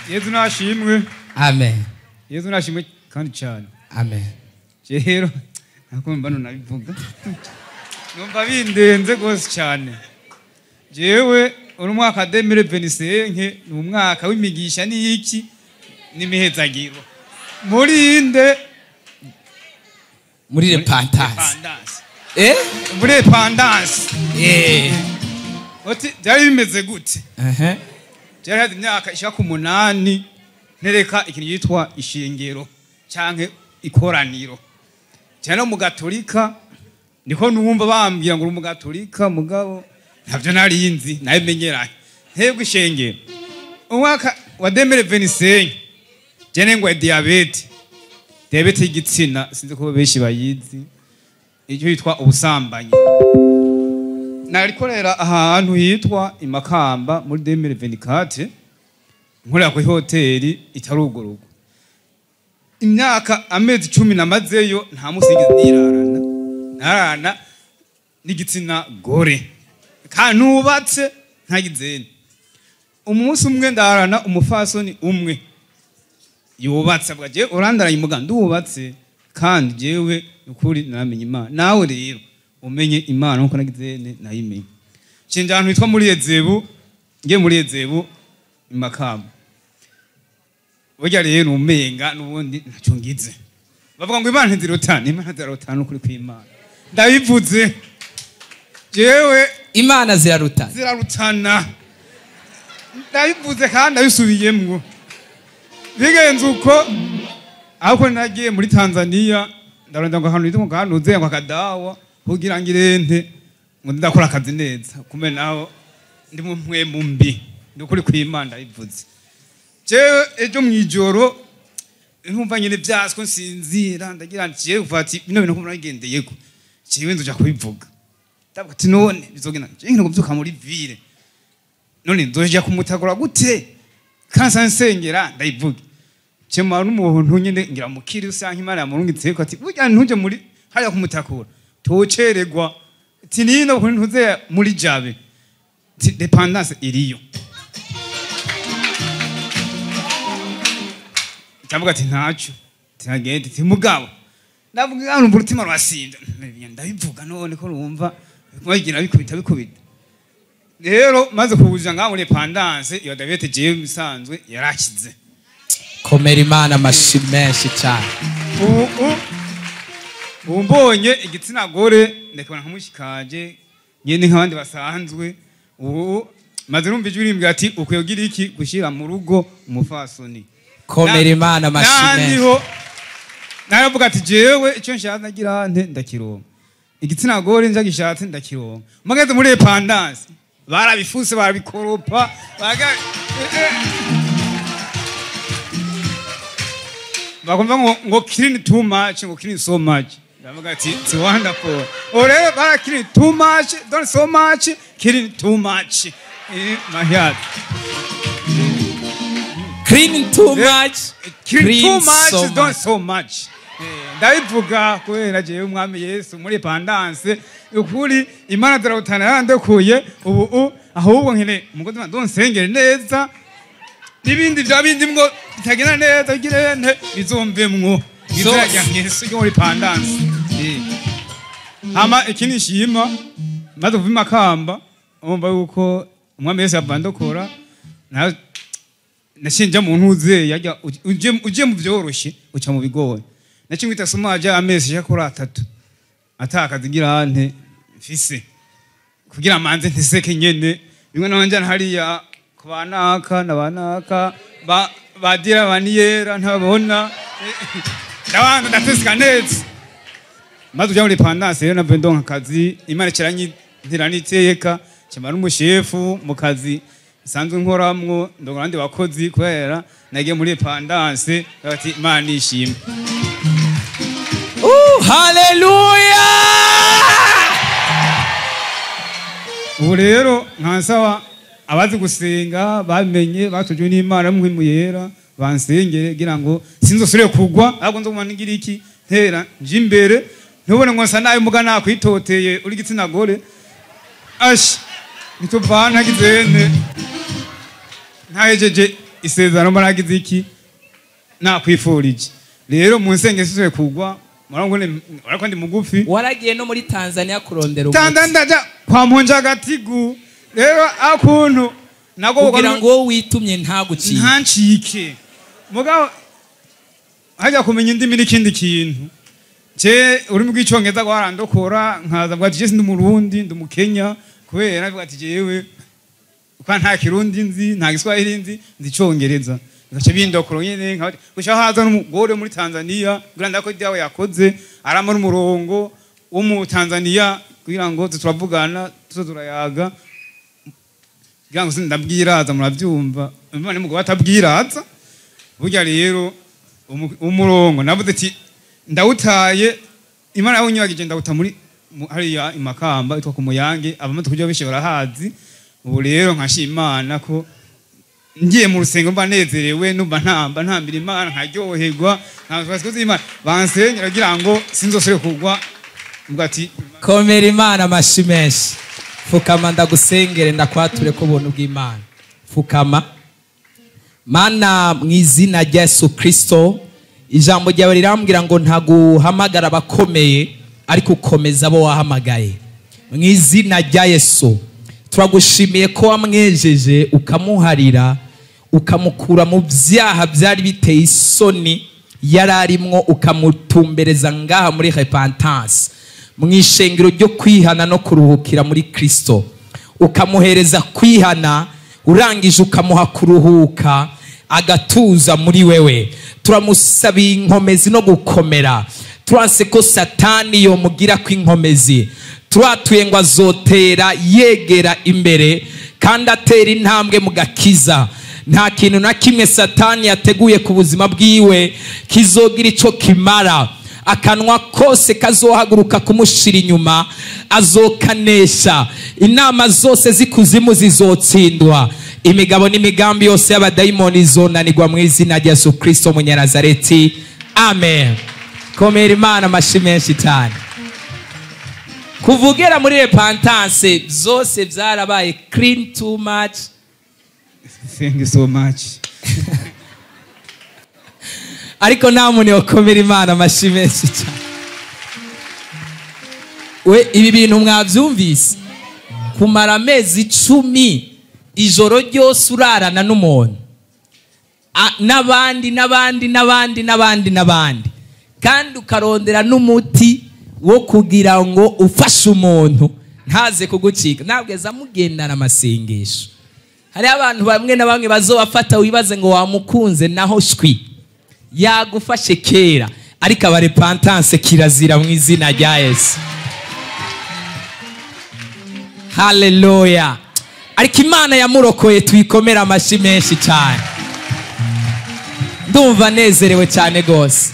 Yezu nashimwe. Amen. Yezu nashimwe kandi cyane. Amen. Rero nakumva none nabivuga. Numva bindenze gose cyane. Jewe uri umwaka 2025 ni umwaka w'imigisha n'iki n'imihezagiro. Muri inde muri repentance. Eh? Muri repentance. Eh. Oti byari bimeze gute? Byari hadi imyaka ishaka 8 ntereka ikintu yitwa ishingiro canke ikoraniro. Cyane mu Gatolika niko numva bambwira ngo uri mu Gatolika mugabo ntavyo narinzi nabimenyeranye. Ntebwe ishengero. Umwaka wa 2025 jene ngo diabete. Diabete y'igitsina sinzi ko benshi bayizi. Icyo yitwa ubusambanyi. Narikorera ahantu hitwa Imakamba muri 2024 nkorera ku hoteli itarugururwa. Imyaka amezi 10 namazeyo nta musingizi nirarana. Nararana n'igitsina gore. Kanubatse ntagizene. Umunsi umwe ndarana umufasoni umwe yubatse avuga je urandaraye umuganda ndubatse kandi jewe ukuri naramenye Imana. Nawe rero umenye Imana nkuko nagizene nayimenye. Cinja ahantu hitwa muri Ezebu, ngiye muri Ezebu Imakamba. Burya rero umenga nubundi ntaco ngize. Bavuga ngo Imana ntizirotana, Imana zirarotana ukuri kw'Imana. Ndabivuze. Jewe Imana zirarutana. Zirarutana. Ndabivuze kandi ndabisubiyemwo. Bigenze uko aho nagiye muri Tanzania ndaronda ngo ahantu hitwa ngo ngo akadawa kugira ngirente ngo ndakora akazi neza kumbe naho ndi mu mpwemu mbi ndukuri kw'Imana ndabivuze. Jewe ejo mwijoro ntumva nyene byaswe nsinzira ndagira nti jewe ufati bino bintu kumva nagendeyeko jewe nzoja kubivuga. Ndavuga ati none bizogenda jewe nko kubyuka muri ville none nzoja kumutagura gute kansa nsengera ndayivuga. Cema n'umuntu nyene ngira mukiri usanka Imana yamurungitse ko ati burya ntuje muri hariya kumutakura toceregwa ati nino kuri ntuze muri jabe dependance iriyo. Ndavuga ati ntaco tinagende ati mugabo ndavuga ngo umutima rwasinda ndabivuga none ko rumva bagira bikubita bikubita. Rero maze kubuja ngaho muri dependance iyo diabete jewe misanzwe yarakize. Komera Imana amashi menshi cyane. Ubu mbonye igitsina gore ndakabona nkamushikaje nyene nk'abandi basanzwe. Ubu maze numva ijwi rimbwira ati ukwiye kugira iki gushira mu rugo umufasoni. Komera Imana amashi menshi. Naravuga ati jewe icyo nshatse nagira nte ndakironka. Igitsina gore nja gishatse ndakironka. Mageze muri dependance barabifuse barabikoropa baga bakumva ngo clean too much ngo clean so much. Ndavuga ati it's wonderful. Ore bara clean too much don't so much clean too much. My heart. Clean too much, clean too much don't so much. Ndabivuga kubera jewe umwami Yesu muri dependance ukuri Imana zirarutana yarandekuye ubu ahubwo nkene umugozi ndonsengere neza nibindi bya bindi mwo bitagenda neza bigirente bizomvemwo izajya Yesu yo muri dependance. Hama ikindi shima maze kuva Imakamba umva yuko umwami Yesu yavandokora na nashinja mu ntuze yajya uje mu byoroshye uca mu bigoye. Nakimwita somaje amezi yakora 3 atakazi ngira nte mfise kugira manze ntiseke nyene bimwe nabanje hariya kubanaka nabanaka badira baniyera ntabona ndabanga ndateseka neza. Maze ujya muri dependance rero navyo ndonka akazi Imana kiranyi ntiraniteka cyama n'umushefu mu kazi sanzwe nkoramwo ndonka abandi bakozi kubera nagiye muri dependance bati Imana ishimwe. Haleluya. Ubu rero nkansaba abazi gusenga bamenye batujwe n'Imana muhimu yera bansengere kugira ngo sinzosubire kugwa ahubwo nzoguma ngira iki ntera nje imbere ntubone ngo nsa nabi muga nakwitoteye uri gitsina gore ashi nituvana gizene ntahejeje Isezerano mbaragize iki nakwifurije. Rero mu nsenge sisuye kugwa murako ndi mugufi. Waragiye no muri Tanzania kurondera umuti. Tanzania ndaja kwa Mponja Gatigu. Rero akuntu nago kugira ngo witumye ntagucike. Ntancike. Mugabo hajya kumenya indimi n'ikindi kintu. Je urimi rw'icongereza gwarandokora nkaza bwa je ndi Murundi ndi Mukenya kubera navuga ati jewe kwa nta Kirundi nzi nta Giswahili nzi nzi Icongereza. Gace bindokoro nyene nka gushaka haza n'umugore muri Tanzania kugira ndako ibyawe yakoze arama n'umurongo wo mu Tanzania kugira ngo turavugana tuzurayaga kugira ngo sindabwiraza muravyumva imana mugabo atabwiraza burya rero umurongo navuze ati ndawutaye imana yawe nyibagije ndawuta muri hariya imakamba itwa ku Muyange abamaze kujya bishe barahazi. Ubu rero nkashima Imana ko ngiye mu rusengo mba nezerewe numva ntamba ntambira Imana nkaryoherwa nkabaskoze Imana bansenyera kugira ngo sinzosubire kugwa. Mbwa ati komera Imana amashi menshi. Fukama ndagusengere ndakwature ko ubuntu bw'Imana. Fukama. Mana mu izina rya Yesu Kristo, ijambo ryawe rirambwira ngo ntaguhamagara abakomeye ariko ukomeza abo wahamagaye. Mu izina rya Yesu turagushimiye ko wamwejeje ukamuharira ukamukura mu byaha byari biteye isoni yararimwo ukamutumbereza ngaha muri repentance mu ishengero ryo kwihana no kuruhukira muri Kristo, ukamuhereza kwihana urangije ukamuha kuruhuka agatuza muri wewe. Turamusabiye inkomezi no gukomera. Turanse ko Satani yomugira kw'inkomezi. Turatuye ngo azotera yegera imbere kandi atera intambwe mu gakiza. Nta kintu na kimwe Satani yateguye ku buzima bwiwe kizogira ico kimara. Akanwa kose kazohaguruka kumushira inyuma azokanesha. Inama zose zikuzimu zizotsindwa. Imigabo n'imigambi yose y'abadayimoni izonanirwa mu izina rya Yesu Kristo Munyanazareti. Amen. Komera Imana amashi menshi cyane. Kuvugera muri repentance zose byarabaye clean too much. Thank you so much. Ariko namwe okomera Imana amashi menshi cyane. We ibi bintu mwavyumvise kumara amezi 10 ijoro ryose urarana n'umuntu n'abandi n'abandi n'abandi n'abandi n'abandi kandi ukarondera n'umuti wo kugira ngo ufashe umuntu ntaze kugucika. Nabweza mugendana amasengesho. Hari abantu bamwe na bamwe bazobafata wibaze ngo wamukunze naho shwi yagufashe kera, ariko aba repentance kirazira mu izina rya Yesu. Hallelujah. Ariko Imana yamurokoye tuyikomera amashi menshi cyane. Ndumva nezerewe cyane gose.